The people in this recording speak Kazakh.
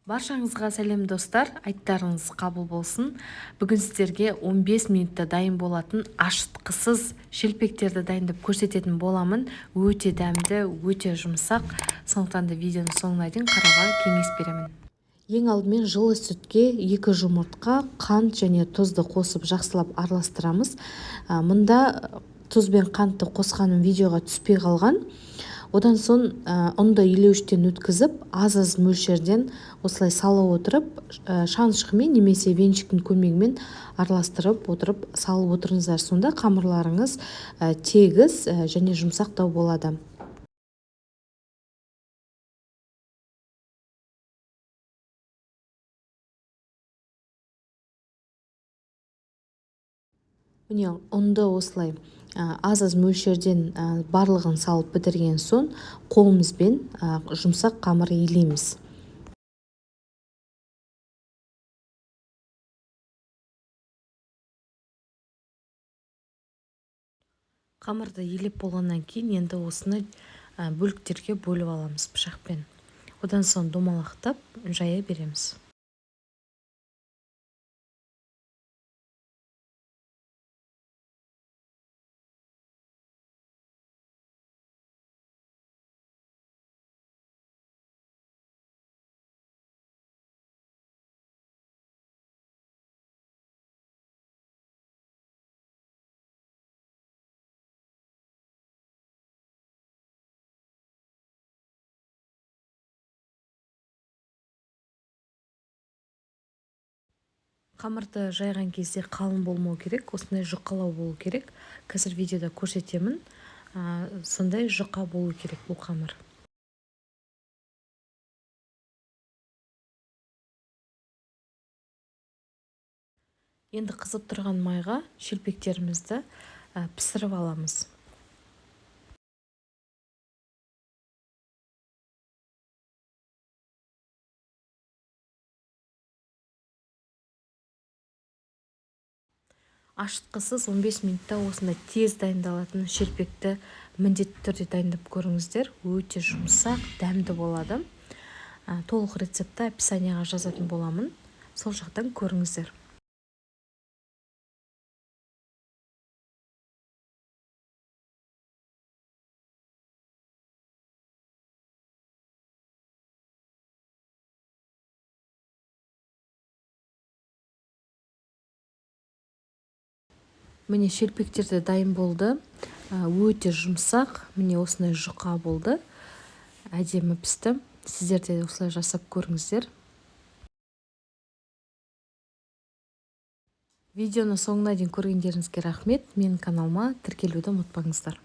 Баршаңызға сәлем достар, айттарыңыз қабыл болсын. Бүгін сіздерге 15 минутта дайын болатын ашытқысыз шелпектерді дайындап көрсететін боламын. Өте дәмді, өте жұмсақ. Сондықтан да видеоның соңына дейін қарауға кеңес беремін. Ең алдымен жылы сүтке 2 жұмыртқа, қант және тұзды қосып жақсылап араластырамыз. Мұнда тұз бен қантты қосқаным видеоға түспей қалған. Одан соң ұнды илеуіштен өткізіп, аз-аз мөлшерден осылай сала отырып, шанышқымен немесе венчиктің көмегімен араластырып отырып салып отырыңыздар. Сонда қамырларыңыз тегіс және жұмсақтау болады. Міне, ұнды осылай аз-аз мөлшерден барлығын салып бітірген соң қолымызбен жұмсақ қамыр илейміз. Қамырды илеп болғаннан кейін енді осыны бөліктерге бөліп аламыз пышақпен. Одан соң домалақтап жая береміз. Қамырды жайған кезде қалың болмау керек, осындай жұқалау болу керек. Қазір видеода көрсетемін. Сондай жұқа болу керек бұл қамыр. Енді қызып тұрған майға шелпектерімізді пісіріп аламыз. Ашытқысыз 15 минутта осындай тез дайындалатын шелпекті міндетті түрде дайындап көріңіздер. Өте жұмсақ, дәмді болады. Толық рецептті описанияға жазатын боламын. Сол жақтан көріңіздер. Міне, шелпектер де дайын болды. Өте жұмсақ, міне осындай жұқа болды. Әдемі пісті. Сіздер де осылай жасап көріңіздер. Видеоны соңына дейін көргендеріңізге рахмет. Менің каналыма тіркелуді ұмытпаңыздар.